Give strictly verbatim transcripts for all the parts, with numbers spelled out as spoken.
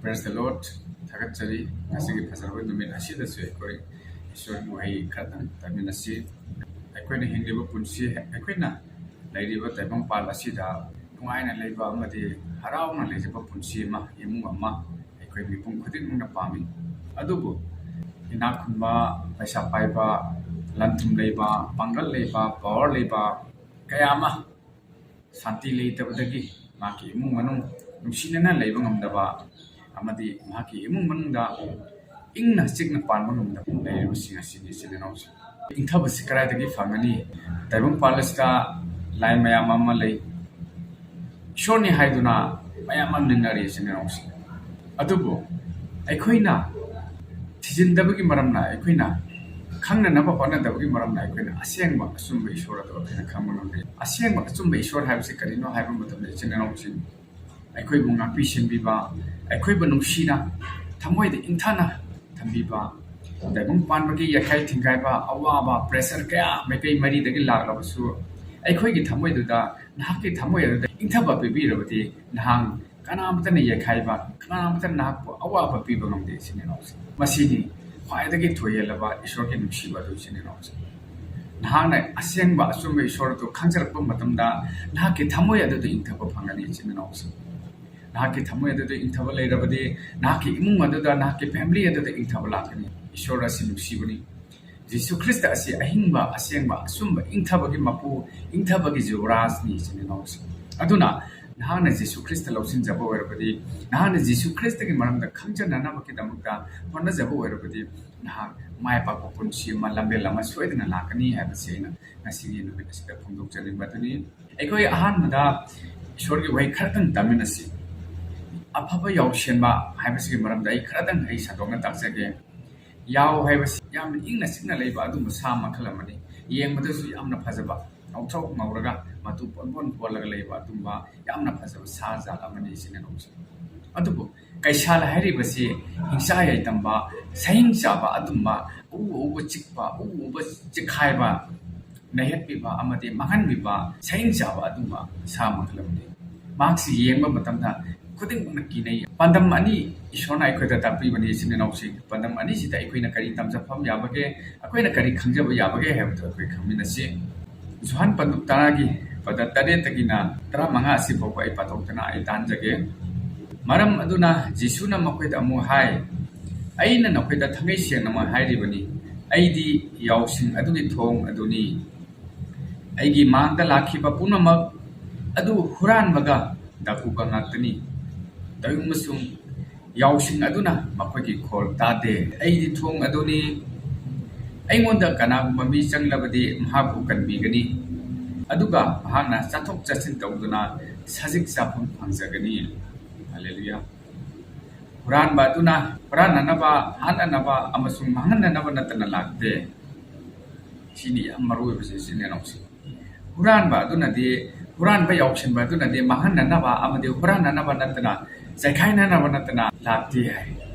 Praise the Lord. ꯊꯥꯒꯠꯆꯔꯤ꯫ ꯉꯁꯤꯒꯤ ꯐꯖꯔꯕ ꯅꯨꯃꯤꯠ ꯑꯁꯤꯗꯁꯨ ꯑꯩꯈꯣꯏ ꯏꯁꯣꯔꯒꯤ ꯋꯥꯍꯩ ꯈꯔꯗꯪ ꯇꯥꯃꯤꯟꯅꯁꯤ꯫ ꯑꯩꯈꯣꯏꯅ ꯍꯤꯡꯂꯤꯕ ꯄꯨꯟꯁꯤ, ꯑꯩꯈꯣꯏꯅ ꯂꯩꯔꯤꯕ ꯇꯥꯏꯕꯪꯄꯥꯜ ꯑꯁꯤꯗ ꯅꯨꯡꯉꯥꯏꯅ ꯂꯩꯕ ꯑꯃꯗꯤ ꯍꯔꯥꯎꯅ ꯂꯩꯖꯕ ꯄꯨꯟꯁꯤ ꯑꯃ, ꯏꯃꯨꯡ ꯑꯃ ꯑꯩꯈꯣꯏ ꯃꯤꯄꯨꯝ ꯈꯨꯗꯤꯡꯃꯛꯅ ꯄꯥꯝꯃꯤ꯫ ꯑꯗꯨꯕꯨ ꯏꯅꯥꯛ ꯈꯨꯟꯕ, ꯄꯩꯁꯥ ꯄꯥꯏꯕ, ꯂꯟ ꯊꯨꯝ ꯂꯩꯕ, ꯄꯥꯡꯒꯜ ꯂꯩꯕ, ꯄꯋꯥꯔ ꯂꯩꯕ ꯀꯌꯥ ꯑꯃ ꯁꯥꯟꯇꯤ ꯂꯩꯇꯕꯗꯒꯤ ꯃꯍꯥꯛꯀꯤ ꯏꯃꯨꯡ ꯃꯅꯨꯡ ꯅꯨꯡꯁꯤꯅꯅ ꯂꯩꯕ ꯉꯝꯗꯕ ꯑꯃꯗꯤ ꯃꯍꯥꯛꯀꯤ ꯏꯃꯨꯡ ꯃꯅꯨꯡꯗ ꯏꯪꯅ ꯆꯤꯛꯅ ꯄꯥꯟꯕ ꯉꯝꯗꯕ ꯂꯩꯔꯤꯕꯁꯤꯡ ꯑꯁꯤꯅꯤ, ꯏꯆꯤꯟ ꯏꯅꯥꯎꯁꯤꯡ꯫ ꯏꯪꯊꯕꯁꯤ ꯀꯗꯥꯏꯗꯒꯤ ꯐꯪꯒꯅꯤ? ꯇꯥꯏꯕꯪꯄꯥꯜ ꯑꯁꯤꯗ ꯂꯥꯏ ꯃꯌꯥꯝ ꯑꯃ ꯂꯩ꯫ ꯏꯁꯣꯔꯅꯤ ꯍꯥꯏꯗꯨꯅ ꯃꯌꯥꯝ ꯑꯃ ꯅꯤꯡꯅꯔꯤ, ꯏꯆꯤꯟ ꯏꯅꯥꯎꯁꯤꯡ꯫ ꯑꯗꯨꯕꯨ ꯑꯩꯈꯣꯏꯅ ꯊꯤꯖꯤꯟꯗꯕꯒꯤ ꯃꯔꯝꯅ, ꯑꯩꯈꯣꯏꯅ ꯈꯪꯅꯅꯕ ꯍꯣꯠꯅꯗꯕꯒꯤ ꯃꯔꯝꯅ ꯑꯩꯈꯣꯏꯅ ꯑꯁꯦꯡꯕ ꯑꯆꯨꯝꯕ ꯏꯁꯣꯔ ꯑꯗꯨ ꯑꯩꯈꯣꯏꯅ ꯈꯪꯕ ꯉꯝꯗꯦ꯫ ꯑꯁꯦꯡꯕ ꯑꯆꯨꯝꯕ ꯏꯁꯣꯔ ꯍꯥꯏꯕꯁꯤ ꯀꯔꯤꯅꯣ ꯍꯥꯏꯕ ꯃꯇꯝꯗ, ꯏꯆꯤꯟ ꯏꯅꯥꯎꯁꯤꯡ, ꯑꯩꯈꯣꯏꯕꯨ ꯉꯥꯛꯄꯤ ꯁꯦꯟꯕꯤꯕ, ꯑꯩꯈꯣꯏꯕꯨ ꯅꯨꯡꯁꯤꯅ ꯊꯃꯣꯏꯗ ꯏꯪꯊꯅ ꯊꯝꯕꯤꯕ, ꯇꯥꯏꯕꯪ ꯄꯥꯟꯕꯒꯤ ꯌꯥꯏꯈꯥꯏ ꯊꯤꯡꯒꯥꯏꯕ, ꯑꯋꯥꯕ, ꯄ꯭ꯔꯦꯁꯔ ꯀꯌꯥ ꯃꯥꯏꯀꯩ ꯃꯔꯤꯗꯒꯤ ꯂꯥꯛꯂꯕꯁꯨ, ꯑꯩꯈꯣꯏꯒꯤ ꯊꯃꯣꯏꯗꯨꯗ, ꯅꯍꯥꯛꯀꯤ ꯊꯃꯣꯏ ꯑꯗꯨꯗ ꯏꯪꯊꯕ ꯄꯤꯕꯤꯔꯕꯗꯤ, ꯅꯍꯥꯛ ꯀꯅꯥꯃꯠꯇꯅ ꯌꯥꯏꯈꯥꯏꯕ, ꯀꯅꯥꯃꯠꯇꯅ ꯅꯍꯥꯛꯄꯨ ꯑꯋꯥꯕ ꯄꯤꯕ ꯉꯝꯗꯦ, ꯏꯆꯤꯟ ꯏꯅꯥꯎꯁꯤꯡ꯫ ꯃꯁꯤꯅꯤ ꯈ꯭ꯋꯥꯏꯗꯒꯤ ꯊꯣꯏꯍꯦꯜꯂꯕ ꯏꯁꯣꯔꯒꯤ ꯅꯨꯡꯁꯤꯕ ꯑꯗꯨ, ꯏꯆꯤꯟ ꯏꯅꯥꯎꯁꯤꯡ꯫ ꯅꯍꯥꯛꯅ ꯑꯁꯦꯡꯕ ꯑꯆꯨꯝꯕ ꯏꯁꯣꯔ ꯑꯗꯨ ꯈꯪꯖꯔꯛꯄ ꯃꯇꯝꯗ, ꯅꯍꯥꯛꯀꯤ ꯊꯃꯣꯏ ꯑꯗꯨꯗ ꯏꯪꯊꯕ ꯐꯪꯒꯅꯤ, ꯏꯆꯤꯟ ꯏꯅꯥꯎꯁꯤꯡ꯫ ꯅꯍꯥꯛꯀꯤ ꯊꯃꯣꯏ ꯑꯗꯨꯗ ꯏꯪꯊꯕ ꯂꯩꯔꯕꯗꯤ, ꯅꯍꯥꯛꯀꯤ ꯏꯃꯨꯡ ꯑꯗꯨꯗ, ꯅꯍꯥꯛꯀꯤ ꯐꯦꯃꯤꯂꯤ ꯑꯗꯨꯗ ꯏꯪꯊꯕ ꯂꯥꯛꯀꯅꯤ꯫ ꯏꯁꯣꯔ ꯑꯁꯤ ꯅꯨꯡꯁꯤꯕꯅꯤ꯫ ꯖꯤꯁꯨ ꯈ꯭ꯔꯤꯁꯇ ꯑꯁꯤ ꯑꯍꯤꯡꯕ, ꯑꯁꯦꯡꯕ, ꯑꯆꯨꯝꯕ, ꯏꯪꯊꯕꯒꯤ ꯃꯄꯨ, ꯏꯪꯊꯕꯒꯤ ꯌꯨꯕꯔꯥꯖꯅꯤ, ꯏꯆꯤꯟ ꯏꯅꯥꯎꯁꯤꯡ꯫ ꯑꯗꯨꯅ ꯅꯍꯥꯛꯅ ꯖꯤꯁꯨ ꯈ꯭ꯔꯤꯁꯇ ꯂꯧꯁꯤꯟꯖꯕ ꯑꯣꯏꯔꯕꯗꯤ, ꯅꯍꯥꯛꯅ ꯖꯤꯁꯨ ꯈ꯭ꯔꯤꯁꯇꯒꯤ ꯃꯔꯝꯗ ꯈꯪꯖꯅꯅꯕꯒꯤꯗꯃꯛꯇ ꯍꯣꯠꯅꯖꯕ ꯑꯣꯏꯔꯕꯗꯤ, ꯅꯍꯥꯛ ꯃꯥꯏ ꯄꯥꯛꯄ ꯄꯨꯟꯁꯤ ꯑꯃ, ꯂꯝꯕꯦꯜ ꯑꯃ ꯁꯣꯏꯗꯅ ꯂꯥꯛꯀꯅꯤ ꯍꯥꯏꯕꯁꯤ ꯑꯩꯅ ꯉꯁꯤꯒꯤ ꯅꯨꯃꯤꯠ ꯑꯁꯤꯗ ꯐꯣꯡꯗꯣꯛꯆꯅꯤꯡꯕ ꯑꯗꯨꯅꯤ꯫ ꯑꯩꯈꯣꯏ ꯑꯍꯥꯟꯕꯗ ꯏꯁꯣꯔꯒꯤ ꯋꯥꯍꯩ ꯈꯔꯇꯪ ꯇꯥꯃꯤꯟꯅꯁꯤ꯫ ꯑꯐꯕ ꯌꯥꯎꯁꯦꯟꯕ ꯍꯥꯏꯕꯁꯤꯒꯤ ꯃꯔꯝꯗ ꯑꯩ ꯈꯔꯇꯪ ꯑꯩ ꯁꯟꯗꯣꯛꯅ ꯇꯥꯛꯆꯒꯦ꯫ ꯌꯥꯎ ꯍꯥꯏꯕꯁꯤ ꯌꯥꯝꯅ ꯏꯪꯅ ꯆꯤꯛꯅ ꯂꯩꯕ ꯑꯗꯨꯝꯕ ꯁꯥ ꯃꯈꯜ ꯑꯃꯅꯤ꯫ ꯌꯦꯡꯕꯗꯁꯨ ꯌꯥꯝꯅ ꯐꯖꯕ, ꯉꯧꯊ꯭ꯔꯣꯛ ꯉꯧꯔꯒ ꯃꯇꯨ ꯄꯣꯟ ꯄꯣꯟ ꯄꯣꯜꯂꯒ ꯂꯩꯕ ꯑꯗꯨꯝꯕ ꯌꯥꯝꯅ ꯐꯖꯕ ꯁꯥ ꯖꯥꯠ ꯑꯃꯅꯤ, ꯏꯆꯤꯟ ꯏꯅꯥꯎꯁꯤꯡ꯫ ꯑꯗꯨꯕꯨ ꯀꯩꯁꯥꯜ ꯍꯥꯏꯔꯤꯕꯁꯤ ꯍꯤꯡꯆꯥ ꯌꯥꯏꯗꯝꯕ, ꯁꯍꯤꯡ ꯆꯥꯕ ꯑꯗꯨꯝꯕ, ꯑꯎ ꯑꯎꯕ ꯆꯤꯛꯄ, ꯑꯎ ꯑꯎꯕ ꯆꯤꯛꯈꯥꯏꯕ, ꯅꯩꯍꯠꯄꯤꯕ ꯑꯃꯗꯤ ꯃꯥꯡꯍꯟꯕꯤꯕ, ꯁꯍꯤꯡ ꯆꯥꯕ ꯑꯗꯨꯝꯕ ꯁꯥ ꯃꯈꯜ ꯑꯃꯅꯤ꯫ ꯃꯍꯥꯛꯁꯤ ꯌꯦꯡꯕ ꯃꯇꯝꯗ ꯈꯨꯗꯤꯡꯃꯛꯅ ꯀꯤꯅꯩ꯫ ꯄꯥꯟꯗꯝ ꯑꯅꯤ ꯏꯁꯣꯔꯅ ꯑꯩꯈꯣꯏꯗ ꯇꯥꯛꯄꯤꯕꯅꯤ, ꯏꯆꯤꯟ ꯏꯅꯥꯎꯁꯤꯡ꯫ ꯄꯥꯟꯗꯝ ꯑꯅꯤꯁꯤꯗ ꯑꯩꯈꯣꯏꯅ ꯀꯔꯤ ꯇꯝꯖꯐꯝ ꯌꯥꯕꯒꯦ, ꯑꯩꯈꯣꯏꯅ ꯀꯔꯤ ꯈꯪꯖꯕ ꯌꯥꯕꯒꯦ ꯍꯥꯏꯕꯗꯨ ꯑꯩꯈꯣꯏ ꯈꯪꯃꯤꯟꯅꯁꯤ꯫ ꯌꯣꯍꯥꯟ ꯄꯟꯗꯨꯞ ꯇꯔꯥꯒꯤ ꯄꯗ ꯇꯔꯦꯠꯇꯒꯤꯅ ꯇꯔꯥꯃꯉꯥ ꯑꯁꯤ ꯐꯥꯎꯕ ꯑꯩ ꯄꯥꯊꯣꯛꯇꯅ ꯑꯩ ꯇꯥꯟꯖꯒꯦ꯫ ꯃꯔꯝ ꯑꯗꯨꯅ ꯖꯤꯁꯨꯅ ꯃꯈꯣꯏꯗ ꯑꯃꯨꯛ ꯍꯥꯏ, "ꯑꯩꯅ ꯅꯈꯣꯏꯗ ꯊꯥꯡꯒꯩ ꯁꯦꯡꯅꯃꯛ ꯍꯥꯏꯔꯤꯕꯅꯤ, ꯑꯩꯗꯤ ꯌꯥꯎꯁꯤꯡ ꯑꯗꯨꯒꯤ ꯊꯣꯡ ꯑꯗꯨꯅꯤ꯫ ꯑꯩꯒꯤ ꯃꯥꯡꯗ ꯂꯥꯛꯈꯤꯕ ꯄꯨꯝꯅꯃꯛ ꯑꯗꯨ ꯍꯨꯔꯥꯟꯕꯒ ꯗꯥꯀꯨꯒ ꯉꯥꯛꯇꯅꯤ꯫ ꯇꯧꯏꯒꯨꯝꯕꯁꯨꯡ ꯌꯥꯎꯁꯤꯡ ꯑꯗꯨꯅ ꯃꯈꯣꯏꯒꯤ ꯈꯣꯜ ꯇꯥꯗꯦ꯫ ꯑꯩꯗꯤ ꯊꯣꯡ ꯑꯗꯨꯅꯤ꯫ ꯑꯩꯉꯣꯟꯗ ꯀꯅꯥꯒꯨꯝꯕ ꯃꯤ ꯆꯪꯂꯕꯗꯤ ꯃꯍꯥꯛꯄꯨ ꯀꯟꯕꯤꯒꯅꯤ, ꯑꯗꯨꯒ ꯃꯍꯥꯛꯅ ꯆꯠꯊꯣꯛ ꯆꯠꯁꯤꯟ ꯇꯧꯗꯨꯅ ꯁꯖꯤꯛ ꯆꯥꯐꯝ ꯐꯪꯖꯒꯅꯤ"꯫ ꯍꯜꯂꯦꯂꯨꯌꯥ꯫ ꯍꯨꯔꯥꯟꯕ ꯑꯗꯨꯅ ꯍꯨꯔꯥꯟꯅꯅꯕ, ꯍꯥꯠꯅꯅꯕ ꯑꯃꯁꯨꯡ ꯃꯥꯡꯍꯟꯅꯅꯕ ꯅꯠꯇꯅ ꯂꯥꯛꯇꯦ꯫ ꯁꯤꯅꯤ ꯌꯥꯝ ꯃꯔꯨ ꯑꯣꯏꯕꯁꯦ, ꯏꯆꯤꯟ ꯏꯅꯥꯎꯁꯤꯡ꯫ ꯍꯨꯔꯥꯟꯕ ꯑꯗꯨꯅꯗꯤ, ꯍꯨꯔꯥꯟꯕ ꯌꯥꯎꯁꯤꯟꯕ ꯑꯗꯨꯅꯗꯤ ꯃꯥꯡꯍꯟꯅꯅꯕ ꯑꯃꯗꯤ ꯍꯨꯔꯥꯟꯅꯅꯕ ꯅꯠꯇꯅ, ꯆꯩꯈꯥꯏꯅꯅꯕ ꯅꯠꯇꯅ ꯂꯥꯛꯇꯦ ꯍꯥꯏ꯫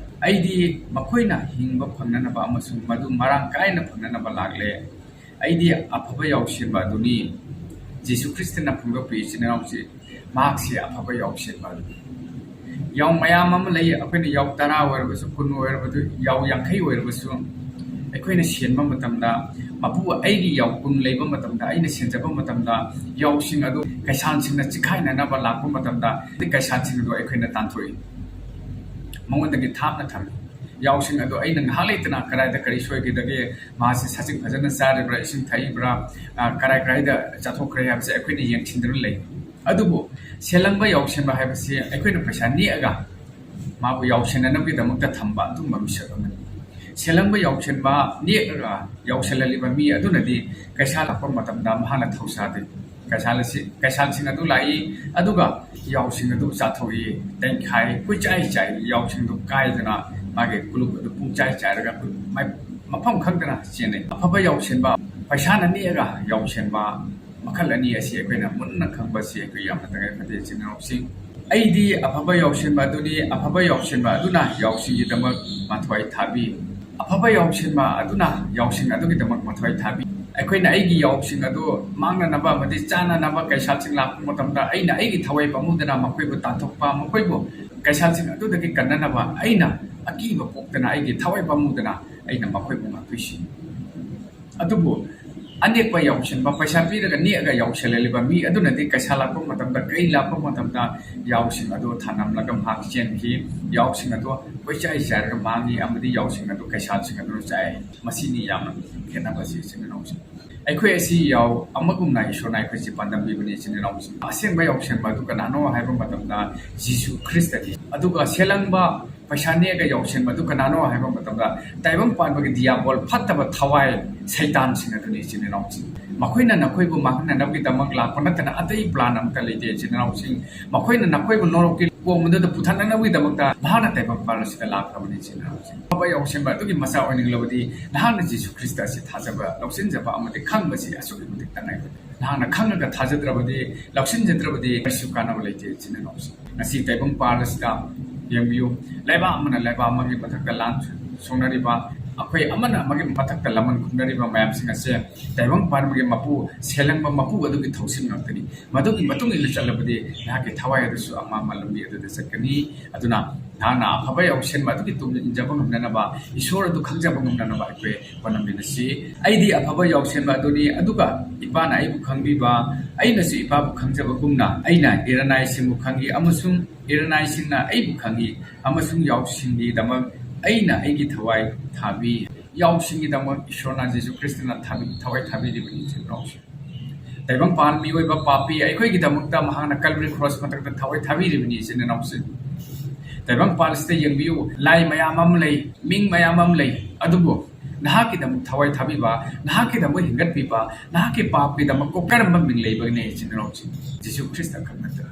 "ꯑꯩꯗꯤ ꯃꯈꯣꯏꯅ ꯍꯤꯡꯕ ꯐꯪꯅꯅꯕ ꯑꯃꯁꯨꯡ ꯃꯗꯨ ꯃꯔꯥꯡ ꯀꯥꯏꯅ ꯐꯪꯅꯅꯕ ꯂꯥꯛꯂꯦ꯫ ꯑꯩꯗꯤ ꯑꯐꯕ ꯌꯥꯎꯁꯤꯟꯕ ꯑꯗꯨꯅꯤ"꯫ ꯖꯤꯁꯨ ꯈ꯭ꯔꯤꯁꯇꯅ ꯐꯣꯡꯗꯣꯛꯄꯤ, ꯏꯆꯤꯟ ꯏꯅꯥꯎꯁꯤ, ꯃꯍꯥꯛꯁꯤ ꯑꯐꯕ ꯌꯥꯎꯁꯤꯟꯕ ꯑꯗꯨꯅꯤ꯫ ꯌꯥꯎ ꯃꯌꯥꯝ ꯑꯃ ꯂꯩ, ꯑꯩꯈꯣꯏꯅ ꯌꯥꯎ ꯇꯔꯥ ꯑꯣꯏꯔꯕꯁꯨ, ꯀꯨꯟ ꯑꯣꯏꯔꯕꯁꯨ, ꯌꯥꯎ ꯌꯥꯡꯈꯩ ꯑꯣꯏꯔꯕꯁꯨ, ꯑꯩꯈꯣꯏꯅ ꯁꯦꯟꯕ ꯃꯇꯝꯗ, ꯃꯄꯨ ꯑꯩꯒꯤ ꯌꯥꯎ ꯀꯨꯟ ꯂꯩꯕ ꯃꯇꯝꯗ, ꯑꯩꯅ ꯁꯦꯟꯖꯕ ꯃꯇꯝꯗ, ꯌꯥꯎꯁꯤꯡ ꯑꯗꯨ ꯀꯩꯁꯥꯟꯁꯤꯡꯅ ꯆꯤꯈꯥꯏꯅꯅꯕ ꯂꯥꯛꯄ ꯃꯇꯝꯗ, ꯀꯩꯁꯥꯟꯁꯤꯡ ꯑꯗꯨ ꯑꯩꯈꯣꯏꯅ ꯇꯥꯟꯊꯣꯛꯏ, ꯃꯉꯣꯟꯗꯒꯤ ꯊꯥꯞꯅ ꯊꯝꯃꯤ꯫ ꯌꯥꯎꯁꯤꯡ ꯑꯗꯨ ꯑꯩꯅ ꯉꯥꯏꯍꯥꯛ ꯂꯩꯇꯅ ꯀꯗꯥꯏꯗ ꯀꯔꯤ ꯁꯣꯏꯒꯗꯒꯦ, ꯃꯥꯁꯤ ꯁꯖꯤꯛ ꯐꯖꯅ ꯆꯥꯔꯤꯕ꯭ꯔꯥ, ꯏꯁꯤꯡ ꯊꯛꯏꯕ꯭ꯔꯥ, ꯑ, ꯀꯔꯥꯏ ꯀꯔꯥꯏꯗ ꯆꯠꯊꯣꯛꯈ꯭ꯔꯦ ꯍꯥꯏꯕꯁꯦ ꯑꯩꯈꯣꯏꯅ ꯌꯦꯡꯁꯤꯟꯗꯨꯅ ꯂꯩ꯫ ꯑꯗꯨꯕꯨ ꯁꯦꯜꯂꯪꯕ ꯌꯥꯎꯁꯤꯟꯕ ꯍꯥꯏꯕꯁꯤ ꯑꯩꯈꯣꯏꯅ ꯄꯩꯁꯥ ꯅꯦꯛꯑꯒ ꯃꯥꯕꯨ ꯌꯥꯎꯁꯤꯟꯅꯅꯕꯒꯤꯗꯃꯛꯇ ꯊꯝꯕ ꯑꯗꯨꯒꯨꯝꯕ ꯃꯤꯁꯛ ꯑꯃꯅꯤ꯫ ꯁꯦꯜꯂꯪꯕ ꯌꯥꯎꯁꯤꯟꯕ ꯅꯦꯛꯑꯒ ꯌꯥꯎꯁꯤꯜꯍꯜꯂꯤꯕ ꯃꯤ ꯑꯗꯨꯅꯗꯤ ꯀꯩꯁꯥꯜ ꯂꯥꯛꯄ ꯃꯇꯝꯗ ꯃꯍꯥꯛꯅ ꯊꯧꯁꯥꯗꯦ꯫ ꯀꯩꯁꯥꯜ ꯑꯁꯤ, ꯀꯩꯁꯥꯜꯁꯤꯡ ꯑꯗꯨ ꯂꯥꯛꯏ, ꯑꯗꯨꯒ ꯌꯥꯎꯁꯤꯡ ꯑꯗꯨ ꯆꯥꯊꯣꯛꯏ, ꯇꯦꯡꯈꯥꯏ, ꯀꯣꯏꯆꯥꯏ ꯆꯥꯏ, ꯌꯥꯎꯁꯤꯡꯗꯨ ꯀꯥꯏꯗꯅ ꯃꯥꯒꯤ ꯀꯣꯂꯨꯞ ꯑꯗꯨ ꯄꯨꯡꯆꯥꯏ ꯆꯥꯏꯔꯒ ꯑꯩꯈꯣꯏ ꯃꯥꯏ-, ꯃꯐꯝ ꯈꯪꯗꯅ ꯆꯦꯟꯅꯩ꯫ ꯑꯐꯕ ꯌꯥꯎꯁꯤꯟꯕ, ꯄꯩꯁꯥꯅ ꯅꯦꯛꯑꯒ ꯌꯥꯎꯁꯤꯟꯕ ꯃꯈꯜ ꯑꯅꯤ ꯑꯁꯤ ꯑꯩꯈꯣꯏꯅ ꯃꯨꯟꯅ ꯈꯪꯕ ꯑꯁꯤ ꯑꯩꯈꯣꯏ ꯌꯥꯝꯅ ꯇꯉꯥꯏ ꯐꯗꯦ, ꯏꯆꯤꯟ ꯏꯅꯥꯎꯁꯤꯡ꯫ "ꯑꯩꯗꯤ ꯑꯐꯕ ꯌꯥꯎꯁꯤꯟꯕ ꯑꯗꯨꯅꯤ, ꯑꯐꯕ ꯌꯥꯎꯁꯤꯟꯕ ꯑꯗꯨꯅ ꯌꯥꯎꯁꯤꯡꯒꯤꯗꯃꯛ ꯃꯊ꯭ꯋꯥꯏ ꯊꯥꯕꯤ"꯫ ꯑꯐꯕ ꯌꯥꯎꯁꯤꯟꯕ ꯑꯗꯨꯅ ꯌꯥꯎꯁꯤꯡ ꯑꯗꯨꯒꯤꯗꯃꯛ ꯃꯊ꯭ꯋꯥꯏ ꯊꯥꯕꯤ꯫ ꯑꯩꯈꯣꯏꯅ ꯑꯩꯒꯤ ꯌꯥꯎꯁꯤꯡ ꯑꯗꯨ ꯃꯥꯡꯅꯅꯕ ꯑꯃꯗꯤ ꯆꯥꯅꯅꯕ ꯀꯩꯁꯥꯜꯁꯤꯡ ꯂꯥꯛꯄ ꯃꯇꯝꯗ, ꯑꯩꯅ ꯑꯩꯒꯤ ꯊꯋꯥꯏ ꯄꯥꯝꯃꯨꯗꯅ ꯃꯈꯣꯏꯕꯨ ꯇꯥꯟꯊꯣꯛꯄ, ꯃꯈꯣꯏꯕꯨ ꯀꯩꯁꯥꯜꯁꯤꯡ ꯑꯗꯨꯗꯒꯤ ꯀꯟꯅꯅꯕ ꯑꯩꯅ ꯑꯀꯤꯕ ꯄꯣꯛꯇꯅ, ꯑꯩꯒꯤ ꯊꯋꯥꯏ ꯄꯥꯝꯃꯨꯗꯅ ꯑꯩꯅ ꯃꯈꯣꯏꯕꯨ ꯉꯥꯛꯄꯤꯁꯤ꯫ ꯑꯗꯨꯕꯨ ꯑꯅꯦꯛꯄ ꯌꯥꯎꯁꯤꯟꯕ, ꯄꯩꯁꯥ ꯄꯤꯔꯒ ꯅꯦꯛꯑꯒ ꯌꯥꯎꯁꯤꯜꯍꯜꯂꯤꯕ ꯃꯤ ꯑꯗꯨꯅꯗꯤ ꯀꯩꯁꯥꯜ ꯂꯥꯛꯄ ꯃꯇꯝꯗ, ꯀꯩ ꯂꯥꯛꯄ ꯃꯇꯝꯗ ꯌꯥꯎꯁꯤꯡ ꯑꯗꯨ ꯊꯥꯅꯝꯂꯒ ꯃꯍꯥꯛ ꯆꯦꯟꯈꯤ꯫ ꯌꯥꯎꯁꯤꯡ ꯑꯗꯨ ꯀꯣꯏꯆꯥꯏ ꯆꯥꯏꯔꯒ ꯃꯥꯡꯉꯤ, ꯑꯃꯗꯤ ꯌꯥꯎꯁꯤꯡ ꯑꯗꯨ ꯀꯩꯁꯥꯜꯁꯤꯡ ꯑꯗꯨꯅ ꯆꯥꯏ꯫ ꯃꯁꯤꯅꯤ ꯌꯥꯝꯅ ꯈꯦꯠꯅꯕꯁꯤ, ꯏꯆꯤꯟ ꯏꯅꯥꯎꯁꯤꯡ꯫ ꯑꯩꯈꯣꯏ ꯑꯁꯤ ꯌꯥꯎ ꯑꯃꯒꯨꯝꯅ ꯏꯁꯣꯔꯅ ꯑꯩꯈꯣꯏꯁꯤ ꯄꯥꯟꯗꯝꯕꯤꯕꯅꯤ, ꯏꯆꯤꯟ ꯏꯅꯥꯎꯁꯤꯡ꯫ ꯑꯁꯦꯡꯕ ꯌꯥꯎꯁꯦꯟꯕ ꯑꯗꯨ ꯀꯅꯥꯅꯣ ꯍꯥꯏꯕ ꯃꯇꯝꯗ, ꯖꯤꯁꯨ ꯈ꯭ꯔꯤꯁꯇꯅꯤ꯫ ꯑꯗꯨꯒ ꯁꯦꯜꯂꯪꯕ, ꯄꯩꯁꯥ ꯅꯦꯛꯑꯒ ꯌꯥꯎꯁꯦꯟꯕ ꯑꯗꯨ ꯀꯅꯥꯅꯣ ꯍꯥꯏꯕ ꯃꯇꯝꯗ, ꯇꯥꯏꯕꯪ ꯄꯥꯟꯕꯒꯤ ꯗꯤꯌꯥꯕꯣꯜ, ꯐꯠꯇꯕ ꯊꯋꯥꯏ, ꯁꯩꯇꯥꯟꯁꯤꯡ ꯑꯗꯨꯅꯤ, ꯏꯆꯤꯟ ꯏꯅꯥꯎꯁꯤꯡ꯫ ꯃꯈꯣꯏꯅ ꯅꯈꯣꯏꯕꯨ ꯃꯥꯡꯍꯟꯅꯅꯕꯒꯤꯗꯃꯛ ꯂꯥꯛꯄ ꯅꯠꯇꯅ ꯑꯇꯩ ꯄ꯭ꯂꯥꯟ ꯑꯃꯠꯇ ꯂꯩꯇꯦ, ꯏꯆꯤꯟ ꯏꯅꯥꯎꯁꯤꯡ꯫ ꯃꯈꯣꯏꯅ ꯅꯈꯣꯏꯕꯨ ꯅꯣꯔꯣꯛꯀꯤ ꯀꯣꯝ ꯑꯗꯨꯗ ꯄꯨꯊꯅꯅꯕꯒꯤꯗꯃꯛꯇ ꯃꯍꯥꯛꯅ ꯇꯥꯏꯕꯪ ꯄꯥꯟ ꯑꯁꯤꯗ ꯂꯥꯛꯈ꯭ꯔꯕꯅꯤ, ꯏꯆꯤꯟ ꯏꯅꯥꯎꯁꯤꯡ꯫ ꯑꯐꯕ ꯌꯥꯎꯁꯦꯟꯕ ꯑꯗꯨꯒꯤ ꯃꯆꯥ ꯑꯣꯏꯅꯤꯡꯂꯕꯗꯤ, ꯅꯍꯥꯛꯅ ꯖꯤꯁꯨ ꯈ꯭ꯔꯤꯁꯇ ꯑꯁꯤ ꯊꯥꯖꯕ, ꯂꯧꯁꯤꯟꯖꯕ ꯑꯃꯗꯤ ꯈꯪꯕꯁꯤ ꯑꯁꯨꯛꯀꯤ ꯃꯇꯤꯛ ꯇꯉꯥꯏ ꯐꯗꯦ꯫ ꯅꯍꯥꯛꯅ ꯈꯪꯉꯒ ꯊꯥꯖꯗ꯭ꯔꯕꯗꯤ, ꯂꯧꯁꯤꯟꯖꯗ꯭ꯔꯕꯗꯤ, ꯀꯔꯤꯁꯨ ꯀꯥꯟꯅꯕ ꯂꯩꯇꯦ, ꯏꯆꯤꯟ ꯏꯅꯥꯎꯁꯤꯡ꯫ ꯉꯁꯤ ꯇꯥꯏꯕꯪ ꯄꯥꯜ ꯑꯁꯤꯗ ꯌꯦꯡꯕꯤꯌꯨ, ꯂꯩꯕꯥꯛ ꯑꯃꯅ ꯂꯩꯕꯥꯛ ꯑꯃꯒꯤ ꯃꯊꯛꯇ ꯂꯥꯟ ꯁꯣꯛꯅꯔꯤꯕ, ꯑꯩꯈꯣꯏ ꯑꯃꯅ ꯑꯃꯒꯤ ꯃꯊꯛꯇ ꯂꯃꯟ ꯈꯨꯝꯅꯔꯤꯕ ꯃꯌꯥꯝꯁꯤꯡ ꯑꯁꯦ ꯇꯥꯏꯕꯪ ꯄꯥꯟꯕꯒꯤ ꯃꯄꯨ, ꯁꯦꯜꯂꯪꯕ ꯃꯄꯨ ꯑꯗꯨꯒꯤ ꯊꯧꯁꯤꯜ ꯉꯥꯛꯇꯅꯤ꯫ ꯃꯗꯨꯒꯤ ꯃꯇꯨꯡ ꯏꯟꯅ ꯆꯠꯂꯕꯗꯤ ꯅꯍꯥꯛꯀꯤ ꯊꯋꯥꯏ ꯑꯗꯨꯁꯨ ꯑꯃꯝꯕ ꯂꯝꯕꯤ ꯑꯗꯨꯗ ꯆꯠꯀꯅꯤ꯫ ꯑꯗꯨꯅ ꯅꯍꯥꯛꯅ ꯑꯐꯕ ꯌꯥꯎꯁꯦꯟꯕ ꯑꯗꯨꯒꯤ ꯇꯨꯡ ꯏꯟꯖꯕ ꯉꯝꯅꯅꯕ, ꯏꯁꯣꯔ ꯑꯗꯨ ꯈꯪꯖꯕ ꯉꯝꯅꯅꯕ ꯑꯩꯈꯣꯏ ꯍꯣꯠꯅꯃꯤꯟꯅꯁꯤ꯫ ꯑꯩꯗꯤ ꯑꯐꯕ ꯌꯥꯎꯁꯦꯟꯕ ꯑꯗꯨꯅꯤ, ꯑꯗꯨꯒ ꯏꯄꯥꯅ ꯑꯩꯕꯨ ꯈꯪꯕꯤꯕ, ꯑꯩꯅꯁꯨ ꯏꯄꯥꯕꯨ ꯈꯪꯖꯕꯒꯨꯝꯅ, ꯑꯩꯅ ꯏꯔꯅꯥꯏꯁꯤꯡꯕꯨ ꯈꯪꯏ ꯑꯃꯁꯨꯡ ꯏꯔꯅꯥꯏꯁꯤꯡꯅ ꯑꯩꯕꯨ ꯈꯪꯏ, ꯑꯃꯁꯨꯡ ꯌꯥꯎꯁꯤꯡꯒꯤꯗꯃꯛ ꯑꯩꯅ ꯑꯩꯒꯤ ꯊꯋꯥꯏ ꯊꯥꯕꯤ꯫ ꯌꯥꯎꯁꯤꯡꯒꯤꯗꯃꯛ ꯏꯁꯣꯔꯅ ꯖꯤꯁꯨ ꯈ꯭ꯔꯤꯁꯇꯅ ꯊꯥꯕꯤ-, ꯊꯋꯥꯏ ꯊꯥꯕꯤꯔꯤꯕꯅꯤ, ꯏꯆꯤꯟ ꯏꯅꯥꯎꯁꯤꯡ꯫ ꯇꯥꯏꯕꯪꯄꯥꯟ ꯃꯤꯑꯣꯏꯕ ꯄꯥꯄꯤ ꯑꯩꯈꯣꯏꯒꯤꯗꯃꯛꯇ ꯃꯍꯥꯛꯅ ꯀꯜꯕꯔꯤ ꯀ꯭ꯔꯣꯁ ꯃꯊꯛꯇ ꯊꯋꯥꯏ ꯊꯥꯕꯤꯔꯤꯕꯅꯤ, ꯏꯆꯤꯟ ꯏꯅꯥꯎꯁꯤꯡ꯫ ꯇꯥꯏꯕꯪꯄꯥꯟ ꯑꯁꯤꯗ ꯌꯦꯡꯕꯤꯌꯨ, ꯂꯥꯏ ꯃꯌꯥꯝ ꯑꯃ ꯂꯩ, ꯃꯤꯡ ꯃꯌꯥꯝ ꯑꯃ ꯂꯩ, ꯑꯗꯨꯕꯨ ꯅꯍꯥꯛꯀꯤꯗꯃꯛ ꯊꯋꯥꯏ ꯊꯥꯕꯤꯕ, ꯅꯍꯥꯛꯀꯤꯗꯃꯛ ꯍꯤꯡꯒꯠꯄꯤꯕ, ꯅꯍꯥꯛꯀꯤ ꯄꯥꯞꯀꯤꯗꯃꯛ ꯀꯣꯛꯀꯔꯝꯕ ꯃꯤꯡ ꯂꯩꯕꯒꯤꯅꯦ, ꯏꯆꯤꯟ ꯏꯅꯥꯎꯁꯤꯡ, ꯖꯤꯁꯨ ꯈ꯭ꯔꯤꯁꯇ ꯈꯛ ꯅꯠꯇꯅ꯫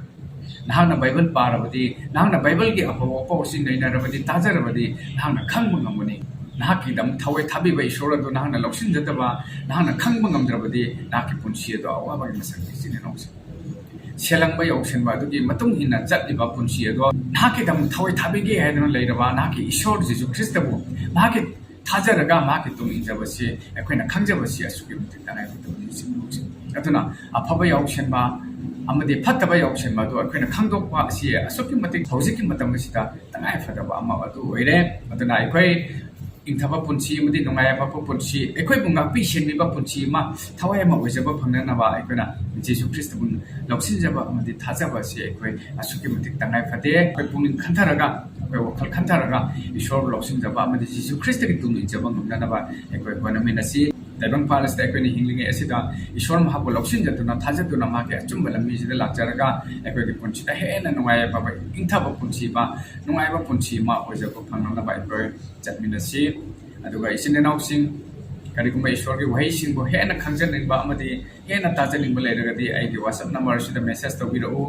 ꯅꯍꯥꯛꯅ ꯕꯥꯏꯕꯜ ꯄꯥꯔꯕꯗꯤ, ꯅꯍꯥꯛꯅ ꯕꯥꯏꯕꯜꯒꯤ ꯑꯐꯕ ꯄꯥꯎꯁꯤꯡ ꯅꯩꯅꯔꯕꯗꯤ, ꯇꯥꯖꯔꯕꯗꯤ, ꯅꯍꯥꯛꯅ ꯈꯪꯕ ꯉꯝꯒꯅꯤ꯫ ꯅꯍꯥꯛꯀꯤꯗꯃꯛ ꯊꯋꯥꯏ ꯊꯥꯕꯤꯕ ꯏꯁꯣꯔ ꯑꯗꯨ ꯅꯍꯥꯛꯅ ꯂꯧꯁꯤꯟꯖꯗꯕ, ꯅꯍꯥꯛꯅ ꯈꯪꯕ ꯉꯝꯗ꯭ꯔꯕꯗꯤ, ꯅꯍꯥꯛꯀꯤ ꯄꯨꯟꯁꯤ ꯑꯗꯨ ꯑꯋꯥꯕꯒꯤ ꯃꯁꯛꯅꯤ, ꯏꯆꯤꯟ ꯏꯅꯥꯎꯁꯤꯡ꯫ ꯁꯦꯜꯂꯪꯕ ꯌꯥꯎꯁꯦꯟꯕ ꯑꯗꯨꯒꯤ ꯃꯇꯨꯡ ꯏꯟꯅ ꯆꯠꯂꯤꯕ ꯄꯨꯟꯁꯤ ꯑꯗꯣ, ꯅꯍꯥꯛꯀꯤꯗꯃꯛ ꯊꯋꯥꯏ ꯊꯥꯕꯤꯒꯦ ꯍꯥꯏꯗꯨꯅ ꯂꯩꯔꯕ ꯅꯍꯥꯛꯀꯤ ꯏꯁꯣꯔ ꯖꯤꯁꯨ ꯈ꯭ꯔꯤꯁꯇꯕꯨ, ꯃꯍꯥꯛꯀꯤ ꯊꯥꯖꯔꯒ ꯃꯍꯥꯛꯀꯤ ꯇꯨꯡ ꯏꯟꯖꯕꯁꯤ ꯑꯩꯈꯣꯏꯅ ꯈꯪꯖꯕꯁꯤ ꯑꯁꯨꯛꯀꯤ ꯃꯇꯤꯛ ꯇꯉꯥꯏ ꯐꯗꯕꯅꯤ꯫ ꯑꯗꯨꯅ ꯑꯐꯕ ꯌꯥꯎꯁꯟꯕ ꯑꯃꯗꯤ ꯐꯠꯇꯕ ꯌꯥꯎꯁꯟꯕ ꯑꯗꯨ ꯑꯩꯈꯣꯏꯅ ꯈꯪꯗꯣꯛꯄ ꯑꯁꯤ ꯑꯁꯨꯛꯀꯤ ꯃꯇꯤꯛ ꯍꯧꯖꯤꯛꯀꯤ ꯃꯇꯝ ꯑꯁꯤꯗ ꯇꯉꯥꯏ ꯐꯗꯕ ꯑꯃ ꯑꯗꯨ ꯑꯣꯏꯔꯦ꯫ ꯑꯗꯨꯅ ꯑꯩꯈꯣꯏ ꯏꯪꯊꯕ ꯄꯨꯟꯁꯤ ꯑꯃꯗꯤ ꯅꯨꯡꯉꯥꯏ ꯌꯥꯏꯐꯕ ꯄꯨꯟꯁꯤ, ꯑꯩꯈꯣꯏꯕꯨ ꯉꯥꯛꯄꯤ ꯁꯦꯟꯕꯤꯕ ꯄꯨꯟꯁꯤ ꯑꯃ ꯊꯋꯥꯏ ꯑꯃ ꯑꯣꯏꯖꯕ ꯐꯪꯅꯅꯕ ꯑꯩꯈꯣꯏꯅ ꯖꯤꯁꯨ ꯈ꯭ꯔꯤꯁꯇꯕꯨ ꯂꯧꯁꯤꯟꯖꯕ ꯑꯃꯗꯤ ꯊꯥꯖꯕ ꯑꯁꯤ ꯑꯩꯈꯣꯏ ꯑꯁꯨꯛꯀꯤ ꯃꯇꯤꯛ ꯇꯉꯥꯏ ꯐꯗꯦ꯫ ꯑꯩꯈꯣꯏ ꯄꯨꯛꯅꯤꯡ ꯈꯟꯊꯔꯒ, ꯑꯩꯈꯣꯏ ꯋꯥꯈꯜ ꯈꯟꯊꯔꯒ ꯏꯁꯣꯔꯕꯨ ꯂꯧꯁꯤꯟꯖꯕ ꯑꯃꯗꯤ ꯖꯤꯁꯨ ꯈ꯭ꯔꯤꯁꯇꯒꯤ ꯇꯨꯡ ꯏꯟꯖꯕ ꯉꯝꯅꯅꯕ ꯑꯩꯈꯣꯏ ꯍꯣꯠꯅꯃꯤꯟꯅꯁꯤ꯫ ꯇꯥꯏꯕꯪꯄꯥꯟ ꯑꯁꯤꯗ ꯑꯩꯈꯣꯏꯅ ꯍꯤꯡꯂꯤꯉꯩ ꯑꯁꯤꯗ ꯏꯁꯣꯔ ꯃꯍꯥꯛꯄꯨ ꯂꯧꯁꯤꯟꯖꯗꯨꯅ, ꯊꯥꯖꯗꯨꯅ ꯃꯍꯥꯛꯀꯤ ꯑꯆꯨꯝꯕ ꯂꯝꯕꯤꯁꯤꯗ ꯂꯥꯛꯆꯔꯒ ꯑꯩꯈꯣꯏꯒꯤ ꯄꯨꯟꯁꯤꯗ ꯍꯦꯟꯅ ꯅꯨꯡꯉꯥꯏ ꯌꯥꯏꯐꯕ, ꯏꯪꯊꯕ ꯄꯨꯟꯁꯤ ꯑꯃ, ꯅꯨꯡꯉꯥꯏꯕ ꯄꯨꯟꯁꯤ ꯑꯃ ꯑꯣꯏꯖꯕ ꯐꯪꯅꯅꯕ ꯑꯩꯈꯣꯏ ꯆꯠꯃꯤꯟꯅꯁꯤ꯫ ꯑꯗꯨꯒ ꯏꯆꯤꯟ ꯏꯅꯥꯎꯁꯤꯡ, ꯀꯔꯤꯒꯨꯝꯕ ꯏꯁꯣꯔꯒꯤ ꯋꯥꯍꯩꯁꯤꯡꯕꯨ ꯍꯦꯟꯅ ꯈꯪꯖꯅꯤꯡꯕ ꯑꯃꯗꯤ ꯍꯦꯟꯅ ꯇꯥꯖꯅꯤꯡꯕ ꯂꯩꯔꯒꯗꯤ ꯑꯩꯒꯤ WhatsApp number ꯑꯁꯤꯗ message ꯇꯧꯕꯤꯔꯛꯎ꯫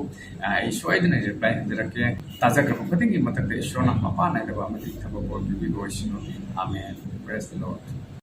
ꯑꯩ ꯁꯣꯏꯗꯅ reply ꯍꯟꯖꯔꯛꯀꯦ꯫ ꯇꯥꯖꯈ꯭ꯔꯕ ꯈꯨꯗꯤꯡꯒꯤ ꯃꯊꯛꯇ ꯏꯁꯣꯔꯅ ꯃꯄꯥ ꯅꯥꯏꯗꯕ ꯑꯃꯗꯤ ꯊꯕꯛ ꯑꯣꯏꯕꯤꯕ ꯑꯣꯏꯁꯅꯨ꯫ Amen. Praise the Lord.